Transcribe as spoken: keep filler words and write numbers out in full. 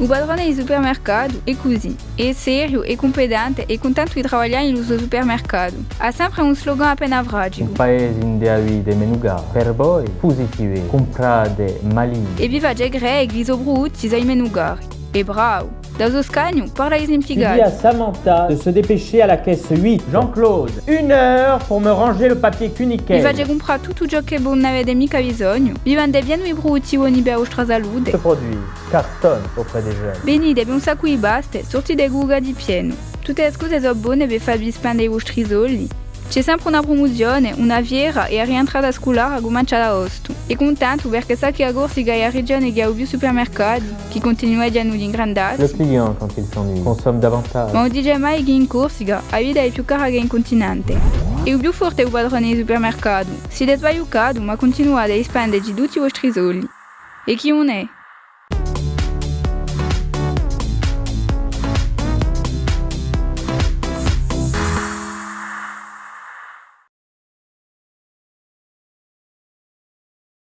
U patrone di supermercatu hè cusì, hè seriu, hè cumpetente, hè cuntentu di travaglià in lu so supermercatu. Hà sempre un slogan appena fragicu. Un paese ind'è avete menu cari, per voi, pusitive, cumprate Malì. È vi face crede chì i so prudutti sò i menu cari. Hè bravu. Da u so scagnu parla à i so impiegati. Tu dis à Samantha de se dépêcher à la caisse huit. Jean-Claude, une heure pour me ranger le papier Kunickel. Vi face cumprà tuttu ciò chì vo ùn avete micca bisognu. Vi vende pienu di prudutti boni per a vostra salute. Ce produit cartonne auprès des jeunes. Venite per un saccu di paste, surtite cù u cadipienu. Tutte e scuse sò bone per fà vi spende i vostri soldi. Ci hè sempre una prumuzione, una fiera è a rientrata sculare cumencia ad aostu. Hè cuntentu perchè sà chì a Corsica hè a regione chì hà u più supermercati, chì cuntinueghjanu d'ingrandassi. Le client, quand il s'ennuie, consomme davantage. Ma ùn dice mai chì in Corsica a vita hè più cara chè in cuntinente. Hè u più forte u patrone di supermercatu. Site sbagliucatu, ma cuntinuate à spendeci tutti i vostri soldi. È chì ùn hè?